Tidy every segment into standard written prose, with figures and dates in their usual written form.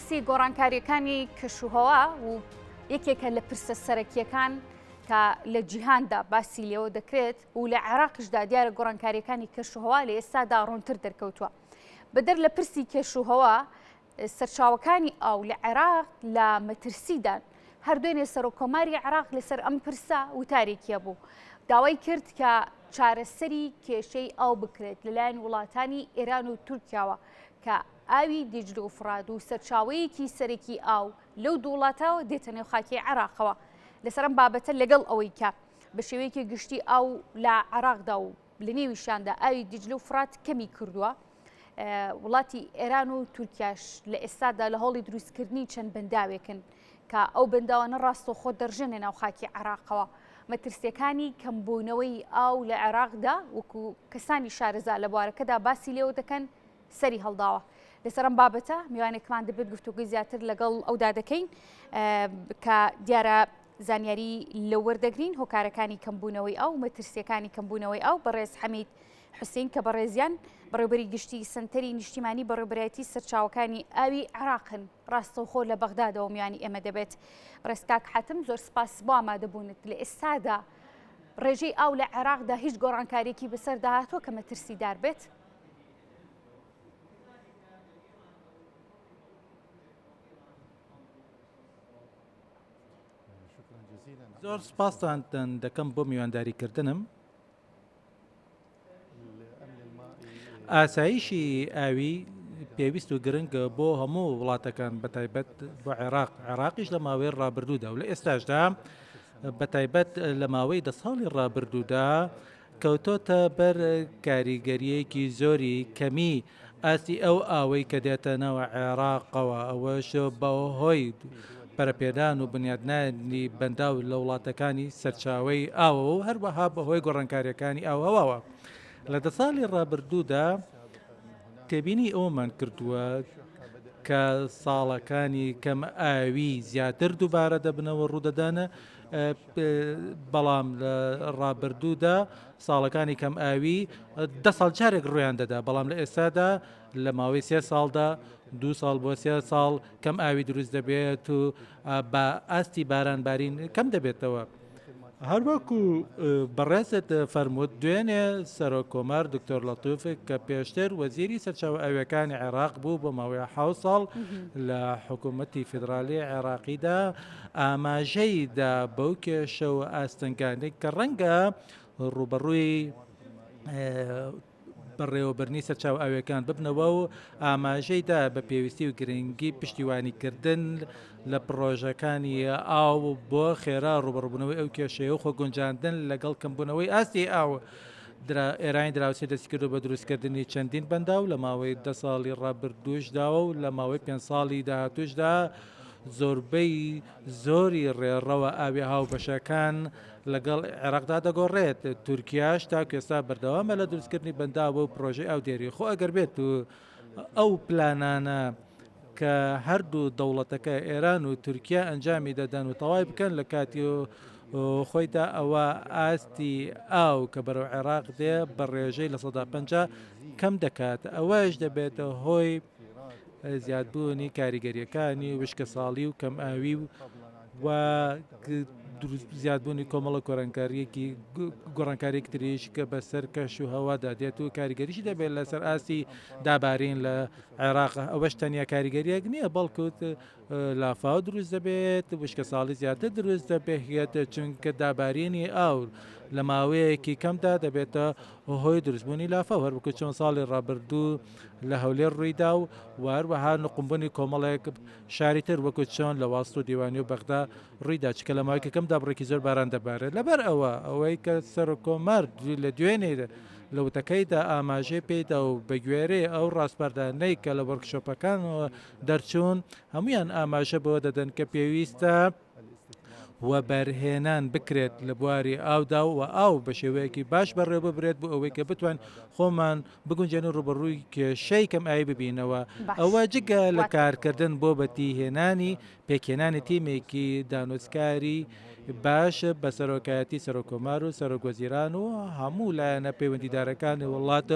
پرسی گۆڕانکارییەکانی کەشوهەوا و یەکێکە لە پرسە سەرەکییەکان کە لە جیهاندا باسی لێوە دەکرێت و لە عێراقیشدا دیارە گۆڕانکارییەکانی کەشوهەوا لە ئێستادا ڕوونتر دەرکەوتووە. بەدەر لە پرسی کەشوهەوا، سەرچاوەکانی ئاو لە عێراق لە مەترسیدان. هەر دوێنێ سەرۆککۆماری عێراق لەسەر ئەم پرسە وتارێکی هەبوو. داوای کرد کە چارەسەری کێشەی ئاو بکرێت لەلایەن وڵاتانی ئێران و تورکیاوە کە ئاوی دیجلە و فڕات و سەرچاوەیەکی سەرەکی ئاو لەو دوو وڵاتەوە دێتە نێو خاکی عێراقەوە. لەسەر ئەم بابەتە لەگەڵ ئەوەی کە بە شێوەیەکی گشتی ئاو لە عێراقدا و لە نێویشیاندا ئاوی دیجلە و فڕات کەمی کردووە، وڵاتی ئێران و تورکیاش لە ئێستادا لە هەوڵی دروستکردنی چەند بەنداوێکن کە ئەو بەنداوانە ڕاستەوخۆ دەڕژێنە ناو خاکی عێراقەوە. مەترسیەکانی کەمبوونەوەی ئاو لە عێراقدا وەکو کەسانی شارەزا لە بوارەکەدا باسی لێوە دەکەن سەری هەڵداوە. لەسەر ئەم بابەتە میوانێکمان دەبێت گفتوگۆی زیاتر لەگەڵ ئەودا دەکەین کە دیارە زانیاری لە وەردەگرین هۆکارەکانی کەمبوونەوەی ئاو مەترسیەکانی کەمبوونەوەی ئاو بەڕێز حەمید حوسین کە بەڕێزیان بەڕێوبەری گشتی سنتەری نیشتیمانی بەڕێوبەرایەتی سەرچاوەکانی ئاوی عێراقن ڕاستەوخۆ لە بەغدادەوە میوانی ئێمە دەبێت. بەڕێز کاک حاتم زۆر سپاس بۆ ئامادەبوونت. لە ئێستادا ڕێژەی ئاو لە عێراقدا هیچ گۆڕانکارییەکی بەسەردا هاتووە کە مەترسیدار بێت؟ زۆر سپاستان دەکەم بۆ میوانداریکردنم. ئاسایشی ئاوی پێویست و گرنگە بۆ هەموو وڵاتەکان بەتایبەت بۆ عێراق عێراقیش لە ماوەی ڕابردوودا و لە ئێستاشدا بەتایبەت لە ماوەی دە ساڵی ڕابردوودا کەوتۆتە بەر کاریگەریەکی زۆری کەمی ئاستی ئەو ئاوەی کە دێتە ناو عێراقەوە، ئەوەش بەهۆی پەرەپێدان و بنیادنانی بەنداو لە وڵاتەکانی سەرچاوەی ئاوەوە و هەروەها بەهۆی گۆڕانکارییەکانی ئاووهەواوە. لە دە ساڵی ڕابردوودا تێبینی ئەوەمان کردووە کە ساڵەکانی کەم ئاوی زیاتر دووبارە دەبنەوە ڕوودەدەن، بەڵام لە ڕابردوودا ساڵەکانی کەم ئاوی دە ساڵ جارێک ڕویان دەدا بەڵام لە ئێستادا لە ماوەی سێ ساڵدا دو ساڵ بۆ سێ ساڵ کەم ئاوی دروست دەبێت و بە ئاستی باران بارین کەم دەبێتەوە. هەروەکو بەڕێزت فەرمووت دوێنێ سەرۆک کۆمار دکتۆر لەتیف کە پێشتر وەزیری سەرچاوە ئاویەکانی عێراق بوو بۆ ماوەی حەوت ساڵ لە حکوومەتی فیدرالی عێراقیدا ئاماژەی دا بەو کێشە و ئاستەنگانەی کە ڕەنگە ڕووبەڕووی بەڕێوەبردنی سەرچاوە ئاویەکان ببنەوە و ئاماژەی دا بە پێویستی و گرنگی پشتیوانیکردن لە پڕۆژەکانی ئاو بۆ خێرا ڕووبەڕووبوونەوەی ئەو کێشەیە و خۆگونجاندن لەگەڵ کەمبوونەوەی ئاستی ئاو. ئێرانی دراوسێ دەستیکردووە بە دروستکردنی چەندین بەنداو لە ماوەی دە ساڵی ڕابردووشدا و لە ماوەی پێنج ساڵی داهاتووشدا زۆربەی زۆری ڕێڕەوە ئاویە هاوبەشەکان لەگەڵ عێراقدا دەگۆڕێت، تورکیاش تاکو ئێستا بەردەوامە لە دروستکردنی بەنداو و پڕۆژەی ئاودێری، خۆ ئەگەر بێت و ئەو پلانانە کە هەردوو دەوڵەتەکە ئێران و تورکیا ئەنجامی دەدەن و تەوای بکەن لە کاتی خۆیدا ئەوە ئاستی ئاو کە بەرەو عێراق دێ بە ڕێژەی 50% کەم دەکات ئەوەش دەبێتە هۆی زیادبوونی کاریگەریەکانی وشکەساڵی و کەمئاوی و و زیادبوونی کۆمەڵە گۆڕانکاریەکی گۆڕانکاریەکی تریش کە بەسەر کەش و هەوادا دێت و کاریگەریشی دەبێت لەسەر ئاستی دابارین لە عێراق ئەوەش تەنیا کاریگەریەک نییە بەڵکو لافاو دروست دەبێت وشکە ساڵی زیاتر دروست دەبێت چونکە دابارینی ئاو لە ماوەیەکی کەمدا دەبێتە هۆی دروستبوونی لافاو هەروەکو چۆن ساڵی ڕابردوو لە هەولێر ڕوویدا و هەروەها نقومبوونی کۆمەڵێک شاری تر وەکو چۆن لە واست و دیوانی و بەغدا ڕوویدا چونکە لە ماوەیەکی کەمدا بڕێکی زۆر باران دەبارێت لەبەر ئەوە ئەوەی کە سەرۆککۆمار لە دوێنێ لە وتەکەیدا ئاماژەی پێیدا و بەگوێرەی ئەو ڕاسپاردانەی کە لە وۆرکشۆپەکان دەرچوون هەمویان ئاماژە بەوە دەدەن کە پێویستە. وەبەرهێنان بکرێت لە بواری ئاودا و ئاو بە شێوەیەکی باش بەڕێوەببرێت بۆ ئەوەی کە بتوانین خۆمان بگونجێنین و ڕووبەڕووی کێشەی کەمئاوی ببینەوە، باش ئەوە جگە لە واتە. کارکردن بۆ بەدیهێنانی پێکهێنانی تیمێکی دانوستکاری باش بە سەرۆکایەتی سەرۆککۆمار و سەرۆکوەزیران و هەموو لایەنە پەیوەندیدارەکانی وڵات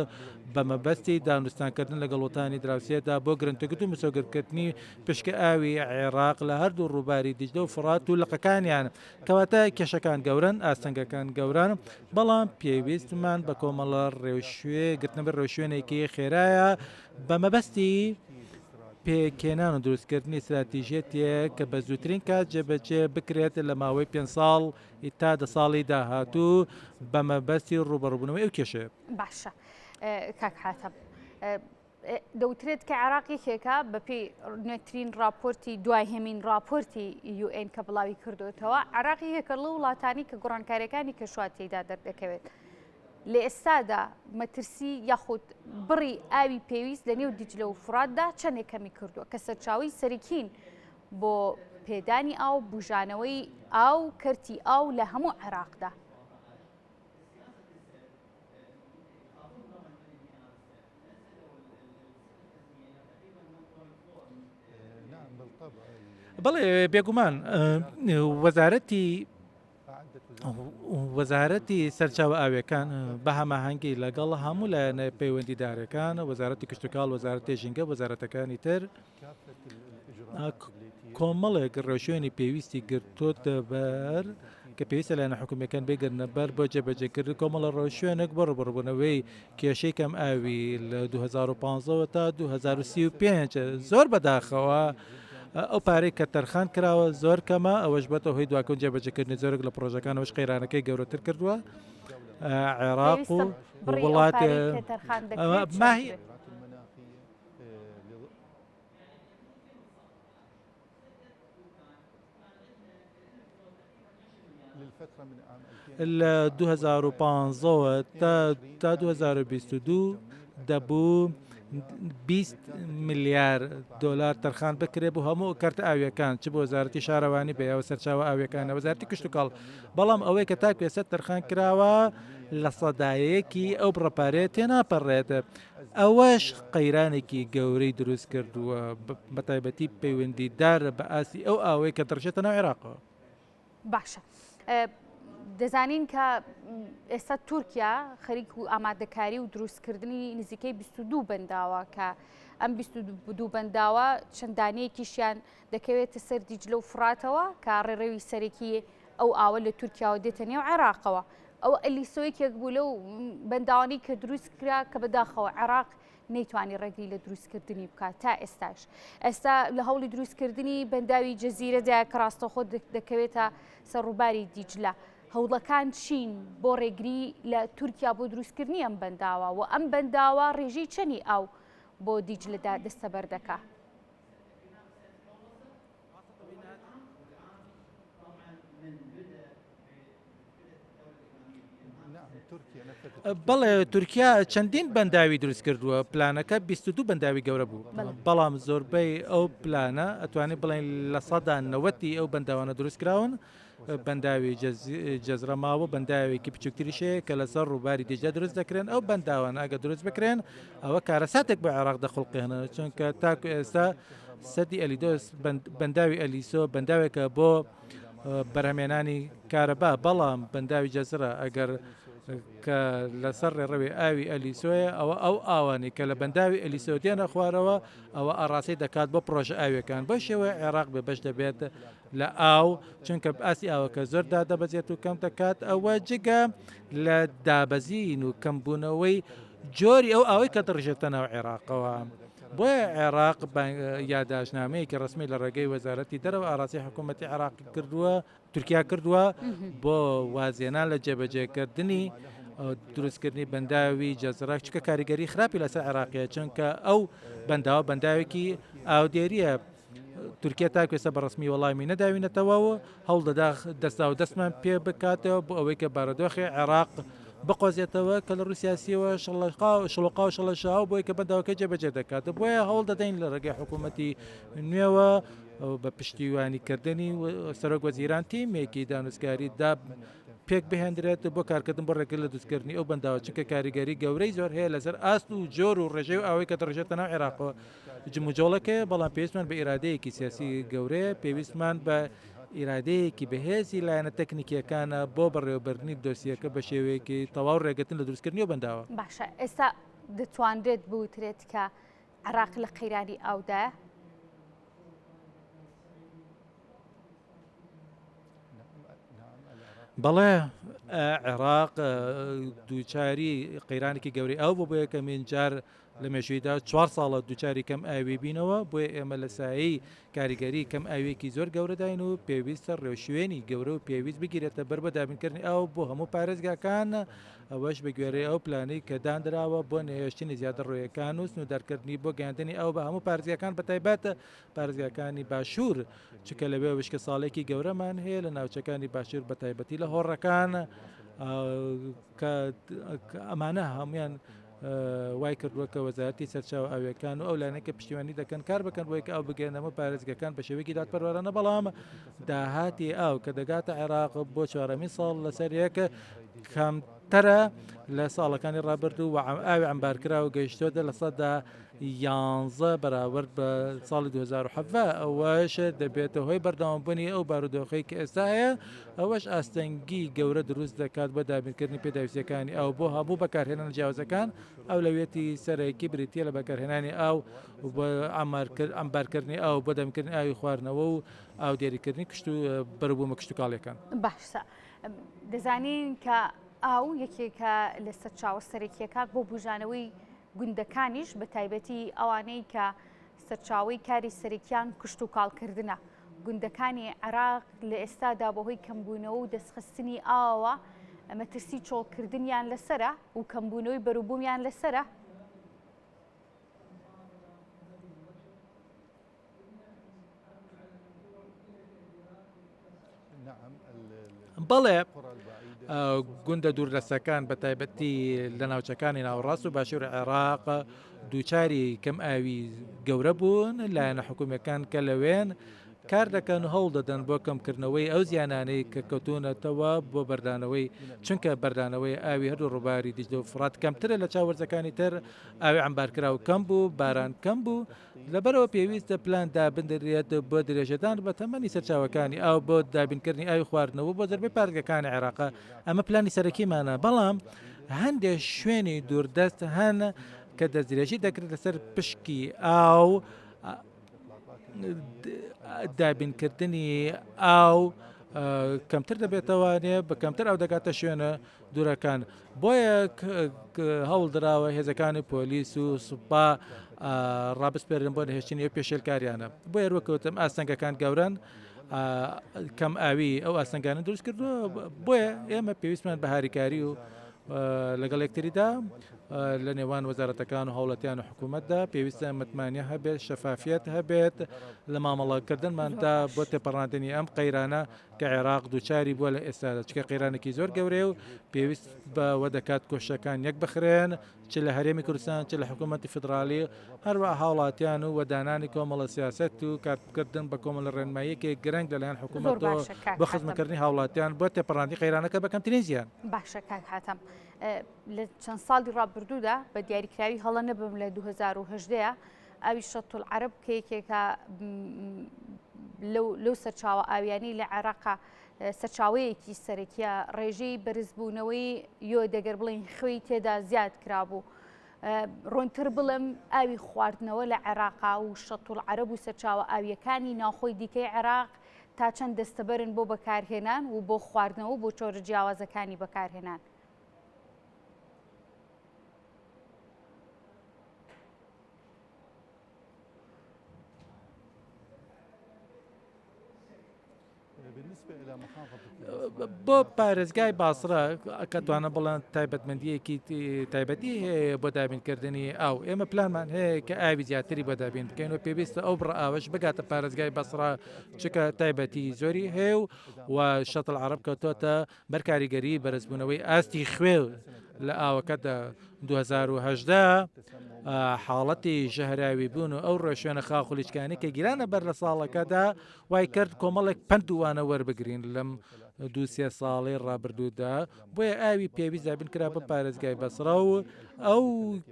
بە مەبەستی دانوستانکردن لەگەڵ وڵاتانی دراوسێدا بۆ گرنتگرتن و مسۆگەرکردنی پشکە ئاوی عێراق لە هەردوو ڕووباری دیجلە و فوڕات و لقەکانیان. کەواتە کێشەکان گەورەن، ئاستەنگەکان گەورەن، بەڵام پێویستمان بە کۆمەڵە ڕێوشوێ گرتنەبەر ڕێوشوێنێکی خێرایە بە مەبەستی پێکهێنان و دروستکردنی ستراتیژیەتێک کە بە زووترین کات جێبەجێ بکرێت لە ماوەی پێنج ساڵ تا دە ساڵی داهاتوو بە مەبەستی ڕووبەڕووبوونەوەی ئەو کێشەیە. باشە کاک حاتەم دەوترێت کە عێراق یەکێکە بەپێی نوێترین راپۆرتی دوایهمین راپۆرتی UN کە بڵاوی کردوتەوە عێراق یەکێکە لەو وڵاتانی کە گۆڕانکاریەکانی کەشوهەوا تێیدا دەردەکەوێت. لە ئێستادا مەترسی یاخود بڕی ئاوی پێویست لە نێو دیجلە و فڕاتدا چەندێک کەمی کردووە کە سەرچاوی سەرکین بۆ پێدانی ئاو بژانەوەی ئاو کەرتی ئاو لە هەموو عێراقدا. بەڵێ بێگومان وەزارەتی وەزارەتی سەرچاوە ئاویەکان بە هەماهەنگی لەگەڵ هەموو لایەنە پەیوەندیدارەکان وەزارەتی کشتتوکاڵ وەزارەتی ژینگە وەزارەتەکانی تر کۆمەڵێک ڕێوشوێنی پێویستی گرتووەتە بەر کە پێویستە لایەنە حکومییەکان بیگرنە بەر بۆ جێبەجێکردنی کۆمەڵە ڕێوشوێنێک بۆ ڕووبەڕووبوونەوەی کێشەی کەمئاوی لە 2015 ەوە تا 2035. زۆر بەداخەوە ئەو پارەی کە تەرخان کراوە زۆر کەمە، ئەوەش بۆتە هۆی دواکەوت جێبەجێکردنی زۆرێک لە پڕۆژەکان، ئەوەش قەیرانەکەی گەورەتر کردووە. عێراق و پێویستە بڕی ئەو وڵات پارەی کە تەرخان دەکرێت چەند ماهی بێت؟ لە 2015 ەوە تا تا 2022 دەبوو 20 ملیار دۆلار تەرخان بکرێت بۆ هەموو کەرتە ئاویەکان چ بۆ وەزارەتی شارەوانی بێ یاوە سەرچاوە ئاویەکان وەزارەتی کشتتوکاڵ بەڵام ئەوەی کە تاکو ئێستا تەرخان کراوە لە سەدایەکی ئەو بڕە پارەیە تێناپەڕێت ئەوەش قەیرانێکی گەورەی دروست کردووە، بەتایبەتی پەیوەندیدار بە ئاستی ئەو ئاوەی کە دەڕژێتە ناو عێراقەوە. باشە دەزانین کە ئێستا تورکیا خەریک و ئامادەکاری و دروستکردنی نزیکەی 22 بەنداوە کە ئەم 22 بەنداوە چەندانەیەکیشیان دەکەوێتە سەر دیجلە و فڕاتەوە کە ڕێڕەوی سەرەکی ئەو ئاوە لە تورکیاوە دێتە نێو عێراقەوە. ئەوە ئەلیسۆ یەکێک بوو لەو بەنداوانەی کە دروست کرا کە بەداخەوە عێراق نەیتوانی ڕێگری لە دروستکردنی بکات تا ئێستاش. ئێستا لە هەوڵی دروستکردنی بەنداوی جەزیرەدا کە ڕاستەوخۆ دەکەوێتە سەر ڕووباری دیجلە. هەوڵەکان چین بۆ ڕێگری لە تورکیا بۆ دروستکردنی ئەم بەنداوە و ئەم بەنداوە ڕێژەی چەنی ئاو بۆ دیجلەدا دەستەبەر دەکا؟ بەڵێ تورکیا چەندین بەنداوی دروست کردووە پلانەکە 22 بەنداوی گەورە بوو بەڵام زۆربەی ئەو پلانە ئەتوانین بڵێن لە سەدا نەوەتی ئەو بەنداوانە دروست کراون بەنداوی جەزرە ماوە بەنداوێکی بچووکتریش هەیە کە لەسەر ڕووباری دیجلە دروست دەکرێن ئەو بەنداوانە ئەگە دروست بکرێن ئەوە کارەساتێک بۆ عێراق دەخوڵقێنن چونکە تاکو ئێستا سەدی ئەلیدۆس بەنداوی ئەلیسۆ بەنداوێکە بۆ بەرهەمێنانی کارەبا بەڵام بەنداوی جەزرە ئەگەر کە لەسەر ڕێڕەوی ئاوی ئەلیسۆیە ئەوە ئەو ئاوانەی کە لە بەنداوی ئەلیسۆ دێنە خوارەوە ئەوە ئاڕاستەی دەکات بۆ پڕۆژە ئاویەکان بەو شێوەیە عێراق بێ بەش دەبێت لە ئاو چونکە ئاستی ئاوەکە زۆر دادەبەزێت و کەم دەکات ئەوە جگە لە دابەزین و کەمبوونەوەی جۆری ئەو ئاوەی کە دەڕژێتە ناو عێراقەوە. بۆیە عێراق یاداشتنامەیەکی ڕەسمی لە ڕێگەی وەزارەتی دەرەوە ئاراستەی حکوومەتی عێراق کردووە تورکیا کردووە بۆ وازهێنان لە جێبەجێکردنی دروستکردنی بەنداوی جەزرە چونکە کاریگەری خراپی لەسەر عێراقیە چونکە ئەو بەنداوە بەنداوێکی ئاودێریە تورکیا تاکو ئێستا بە ڕەسمی وەڵامی نەداوینەتەوە و هەوڵ دەدا دەستا و دەستمان پێ بکاتەوە بۆ ئەوەی کە بارودۆخی عێراق بقۆزێتەوە کە لە ڕووی سیاسیەوە شڵۆقا و شڵەشاو بۆی کە بەنداوەکە جێبەجێ دەکات بۆیە هەوڵ دەدەین لە ڕێگەی حکوومەتی نوێوە بە پشتیوانیکردنی سەرۆک وەزیران تیمێکی دانوستکاری دا پێک بهێندرێت بۆ کارکردن بۆ ڕێگری لە دروستکردنی ئەو بەنداوە چونکە کاریگەری گەورەی زۆر هەیە لەسەر ئاست و جۆر و ڕێژەی و ئاوەی کە دەڕژێتە ناو عێراقەوە جموجۆڵەکەیە بەڵام پێویستمان بە ئیرادەیەکی سیاسی گەورەیە پێویستمان بە ئیرادەیەکی بەهێزی لایەنە تەکنیکیەکانە بۆ بەڕێوەبردنی دۆسیەکە بە شێوەیەکی تەواو ڕێگرتن لە دروستکردنی ئەو بەنداوە. باشە ئێستا دەتوانرێت بوترێت کە عێراق لە قەیرانی ئاودایە؟ بەڵێ عێراق دووچاری قەیرانێکی گەورەی ئاو بۆ بۆ یەکەمین جار لە مێژوویدا چوار ساڵە دووچاری کەم ئاوی بینەوە، بۆیە ئێمە لە سایەی کاریگەری کەم ئاوییەکی زۆر گەورەداین و پێویستە ڕێوشوێنی گەورە و پێویست بگیرێتە بەر بۆ دابینکردنی ئاو بۆ هەموو پارێزگاکان، ئەوەش بە گوێرەی ئەو پلانەی کە داندراوە بۆ نەهێشتنی زیادەڕۆیەکان و سنووردارکردنی بۆ گەیاندنی ئاو بە هەموو پارێزگاکان بەتایبەت پارێزگاکانی باشوور، چونکە لەوێ وشکەساڵییەکی گەورەمان هەیە لە ناوچەکانی باشوور بەتایبەتی لە هۆڕەکان کە ئەمانە هەموویان وای کردووە کە وەزارەتی سەرچاوە ئاویەکان و ئەو لایەنە کە پشتیوانی دەکەن کار بکەن بۆی کە ئاو بگەێنە هەموو پارێزگەکان بە شێوەیەکی دادپەروەرانە بەڵام داهاتی ئاو کە دەگاتە عێراق بۆ چوارەمین ساڵ لەسەر یەک کەمترە لە ساڵەکانی ڕابردوو و ئاوی عەمبارکراو گەیشتۆتە 11% بەراورد بە ساڵی 2017 ئەوەش دەبێتە هۆی بەردەوامبوونی ئەو بارودۆخەی کە ئێستا هەیە ئەوەش ئاستەنگی گەورە دروست دەکات بۆ دابینکردنی پێداویستییەکانی ئاو بۆ هەموو بەکارهێنانە جیاوازەکان، ئەولەویەتی سەرەکی بریتییە لە بەکارهێنانی ئاو بۆ عەمبارکردنی ئاو بۆ دابینکردنی ئاوی خواردنەوە و ئاودێریکردنی کشت و بەروبوومە کشتوکاڵییەکان. باشە دەزانین کە ئاو یەکێکە لە سەرچاوە سەرەکییەکان بۆ بوژانەوەی گوندەکانیش بەتایبەتی ئەوانەی کە سەرچاوەی کاری سەرەکیان کشتوکاڵکردنە. گوندەکانی عێراق لە ئێستادا بەهۆی کەمبوونەوە و دەستخستنی ئاوەوە مەترسی چۆڵکردنیان لەسەرە و کەمبوونەوەی بەروبوومیان لەسەرە. بەڵێ گوندە دووردەستەکان بە تایبەتی لە ناوچەکانی ناوەڕاست و باشوور عێراق دووچاری کەم ئاوی گەورە بوون لایەنە حکومیەکان کە لەوێن کار دەکەن و هەوڵ دەدەن بۆ کەمکردنەوەی ئەو زیانانەی کە کەوتوونەتەوە بۆ بەردانەوەی چونکە بەردانەوەی ئاوی هەردوو ڕووباری دیجلە و فڕات کەمترە لە چاو وەرزەکانی تر ئاوی عەمبارکراو کەم بوو باران کەم بوو لەبەرئەوە پێویستە پلان دابنرێت بۆ درێژەدان بە تەمەنی سەرچاوەکانی ئاو بۆ دابینکردنی ئاوی خواردنەوە بۆ زۆربەی پارێزگاکانی عێراق، ئەمە پلانی سەرەکیمانە، بەڵام هەندێک شوێنی دووردەست هەن کە دەستدرێژی دەکرێت لەسەر پشکی ئاو، دابینکردنی ئاو کەمتر دەبێتەوانێ بە کەمتر ئەو دەگاتە شوێنە دوورەکان بۆیە هەوڵدراوە هێزەکانی پۆلیس و سوپا ڕابسپێرن بۆ نەهێشتنی ئەو پێشێلکاریانە بۆ هەروەکەوتم ئاستەنگەکان گەورن کەم ئاوی ئەو ئاستەنگانە دروست کردووە بۆیە ئێمە پێویستمان بە هاریکاری و لەگەڵ یەکتریدا لە نێوان وەزارەتەکان و هاوڵەتیان و حکوومەتدا پێویستە متمانە هەبێت شەفافیەت هەبێت لە مامەڵەکردنماندا بۆ تێپەڕاندنی ئەم قەیرانە کە عێراق دووچاری بووە لە ئێستادا، چونکە قەیرانێکی زۆر گەورەیە و پێویست بەوە دەکات کۆششەکان یەک بخرێن، چ لە هەرێمی کوردستان، چ لە حکوومەتی فیدراڵی، هەروەها هاوڵاتیان و دانانی کۆمەڵە سیاسەت و کارکردن بە کۆمەڵە ڕێنماییەکی گرنگ لەلایەن زۆر حکوومەتەوە باشە کاک بۆ حاتەم. خزمەتکردنی هاوڵاتیان بۆ تێپەڕاندنی قەیرانەکە بە کەمترین زیان. باشە کاک حاتەم، لە چەند ساڵی ڕابردوودا بە دیاریکراوی هەڵە نەبم لە 2018 ئاوی شەتولعەرەب کە یەکێکە لەو سەرچاوە ئاویانەی لە عێراقا سەرچاوەیەکی سەرەکیە ڕێژەی بەرزبوونەوەی یۆد ئەگەر بڵێین خوێی تێدا زیاد کرابوو. ڕوونتر بڵێم ئاوی خواردنەوە لە عێراقا و شەتولعەرەب و سەرچاوە ئاویەکانی ناوخۆی دیکەی عێراق تا چەند دەستەبەرن بۆ بەکارهێنان و بۆ خواردنەوە بۆ چۆرە جیاوازەکانی بەکارهێنان. بۆ پارێزگای باسرە کە توانە بڵێن تایبەتمەندیەکی تایبەتی هەیە بۆ دابینکردنی ئاو ئێمە پلانمان هەیە کە ئاوی زیاتری بۆ دابین بکەین و پێویستە ئەو بڕە ئاوەش بگاتە پارێزگای بەسرا چکە تایبەتی زۆری هەیە و و شەتڵ عەرەب کەوتۆتە بەر کاریگەری بەرزبوونەوەی ئاستی خوێ. لە ئاوەکەدا. 2018 حاڵەتی ژەهراوی بوون و ئەو ڕێوشوێنە خاخولیچکانەی کە گیرانە بەر لە ساڵەکەدا وای کرد کۆمەڵێک پەند و وانە وەربگرین لەم دوو سێ ساڵەی ڕابردوودا، بۆیە ئاوی پێویست دابین کرا بۆ پارێزگای بەسڕە و ئەو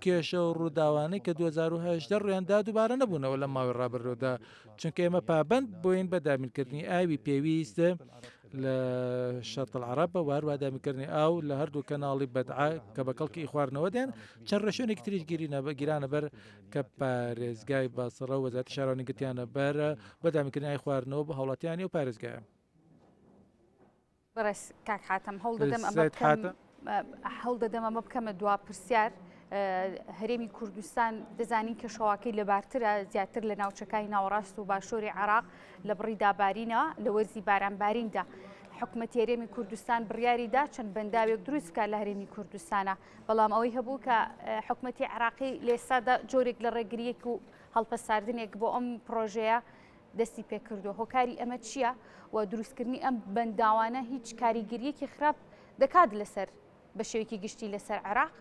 کێشە و ڕووداوانەی کە 2018 ڕوویان دا دووبارە نەبوونەوە لەم ماوەی ڕابردوودا، چونکە ئێمە پابەند بووین بە دابینکردنی ئاوی پێویست لە شەت العەرەب و هەروەها دابینکردنی ئاو لە هەردوو کەناڵی بەدعە کە بە کەڵکی خواردنەوە دێن، چەند ڕێوشوێنێکی تریش گیرانە بەر کە پارێزگای بەسڕە و وەزارەتی شارەوانی گرتیانە بەر بۆ دابینکردنی ئاوی خواردنەوە بۆ هاوڵاتیانی ئەو پارێزگایە. بەڕێز کاک حاتەم هەوڵ دەدەم ئەمە بکەم هەوڵ دەدەم ئەمە بکەمە دوا پرسیار هەرێمی کوردستان دەزانین کە شەواکەی لەبارترە زیاتر لە ناوچەکانی ناوەڕاست و باشووری عراق لە بڕی دابارینە لە وەرزی بارانباریندا حکومەتی هەرێمی کوردستان بڕیاری دا چەند بەنداوێک دروست بکات لە هەرێمی کوردستانە بەڵام ئەوەی هەبوو کە حکومەتی عراقی لێستادا جۆرێک لە ڕێگریەک و هەڵپەساردنێک بۆ ئەم پرۆژەیە دەستی پێکردووە هۆکاری ئەمە چییە و دروستکردنی ئەم بەنداوانە هیچ کاریگەریەکی خراپ دەکات لەسەر بە شێوەیەکی گشتی لەسەر عێراق؟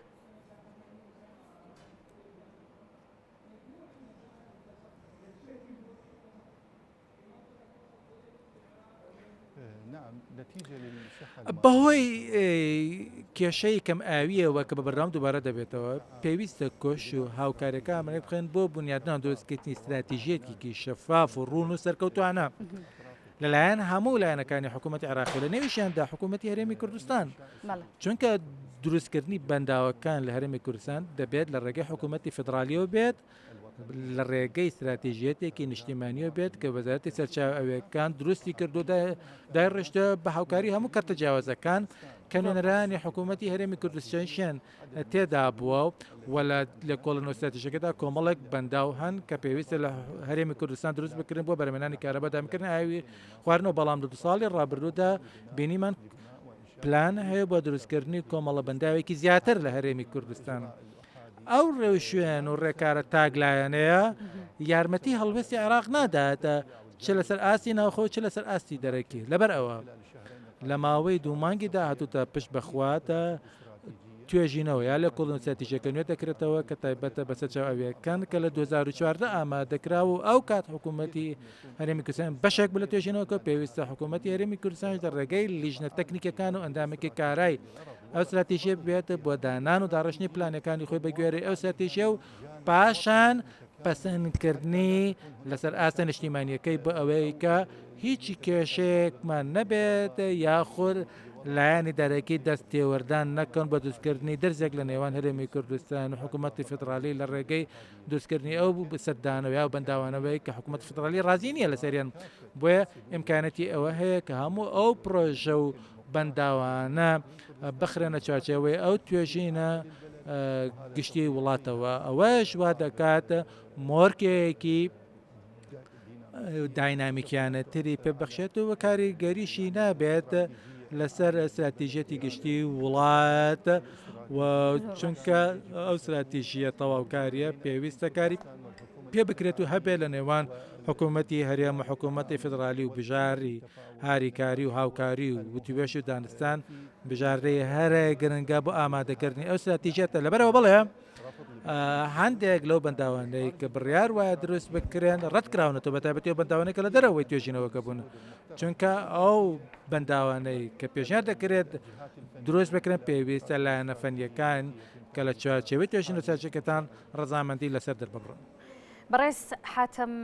بەهۆی کێشەی کەم ئاوییەوە کە بە بەردەوام دووبارە دەبێتەوە، پێویستە کۆش و هاوکارییەکان ڕێکبخەین بۆ بونیادنان و دروستکردنی ستراتیژییەتێکی شەفاف و ڕوون و سەرکەوتووانە لەلایەن هەموو لایەنەکانی حکوومەتی عێراقی لە نێویشیاندا حکوومەتی هەرێمی کوردستان، چونکە دروستکردنی بەنداوەکان لە هەرێمی کوردستان دەبێت لە ڕێگەی حکوومەتی فیدراڵییەوە بێت، لە ڕێگەی ستراتیژیەتێکی نیشتیمانیەوە بێت کە وەزارەتی سەرچاوە ئاویەکان دروستی کردو دایڕشتە بە هاوکاری هەموو کەرتە جیاوازەکان کە نوێنەرانی حکوومەتی هەرێمی کوردستانیشیان تێدا بووە و لە لێکۆڵینەوە ستراتیژەکەدا کۆمەڵێک بەنداو هەن کە پێویستە لە هەرێمی کوردستان دروست بکرێن بۆ بەرهەمهێنانی کارەبا دابینکردنی ئاوی خواردنەوە بەڵام لە دو ساڵی ڕابردوودا بینیمان پلان هەیە بۆ دروستکردنی کۆمەڵە بەنداوێکی زیاتر لە هەرێمی کوردستان. ئەو ڕێوشوێن و ڕێکارە تاکلایەنەیە یارمەتی هەڵوێستی عێراق نادات چ لەسەر ئاستی ناوخۆ چ لەسەر ئاستی دەرەکی لەبەر ئەوە لە ماوەی دوو مانگی داهاتووتا پشت بەخواتە توێژینەوە یا لە کۆڵن ستراتیژەکە نوێ دەکرێتەوە کە تایبەتە بە سەرچاوە ئاوییەکان کە لە 2014 ئامادەکرا و ئەو کات حکوومەتی هەرێمی کوردستان بەشێک بوو لە توێژینەوەکە پێویستە حکوومەتی هەرێمی کوردستانش لە ڕێگەی لیژنە تەکنیکەکان و ئەندامێکی کارای ئەو ستراتیژیە بێت بۆ دانان و داڕشتنی پلانەکانی خۆی بە گوێرەی ئەو ستراتیژیە و پاشان پەسەندکردنی لەسەر ئاستە نیشتیمانیەکەی بۆ ئەوەی کە هیچ کێشەیەکمان نەبێت یاخود لایەنی دەرەکی دەست تێوەردان نەکەن بە دروستکردنی درزێک لە نێوان هەرێمی کوردستان و حکوومەتی فیدراڵی لە ڕێگەی دروستکردنی ئەو سەدانەوە یا بەنداوانەوەی کە حکوومەت فیدراڵی ڕازی نییە لەسەریان بۆیە ئیمکانەتی ئەوە هەیە کە هەموو ئەو پرۆژە و بەنداوانە بخرێنە چوارچێوەی ئەو توێژینە گشتی وڵاتەوە ئەوەش وا دەکات مۆرکێکی داینامیکیانەتری پێ بەخشێت و کاریگەریشی نابێت لەسەر استراتیژیەتی گشتی وڵات و چونکە ئەو استراتیژیە تەواوکاریە پێویستە کاری پێ بکرێت و هەبێت لە نێوان حکوومەتی هەرێم و حکوومەتی فیدرالی و بژاری هاریکاری و هاوکاری و وتوێژ و دانوستان بژاردەی هەرە گرنگە بۆ ئامادەکردنی ئەو ستراتیژیەتە لەبەرەوە بڵێ هەندێک لەو بەنداوانەی کە بڕیار وایە دروست بکرێن ڕەتکراونەتەوە بە تایبەتی ئەو بەنداوانەی کە لە دەرەوەی توێژینەوەکە بوون چونکە ئەو بەنداوانەی کە پێشنیار دەکرێت دروست بکرێن پێویستە لایەنە فەنیەکان کە لە چوارچێوەی توێژینەوە ستراتیژەکەتان ڕەزامەندی لەسەر دەرببڕن. بەڕێز حاتەم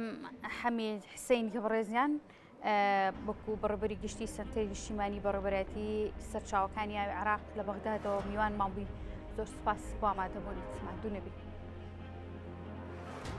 حەمید حسین کە بەڕێزیان وەکو بەڕێوەبەری گشتی سەنتەری نیشتیمانی بەڕێوەبەرایەتی سەرچاوەکانی ئاوی عێراق لە بەغدادەوە میوانمان بووی زۆر سوپاس بۆ ئامادەبوونت ماندوو نەبی.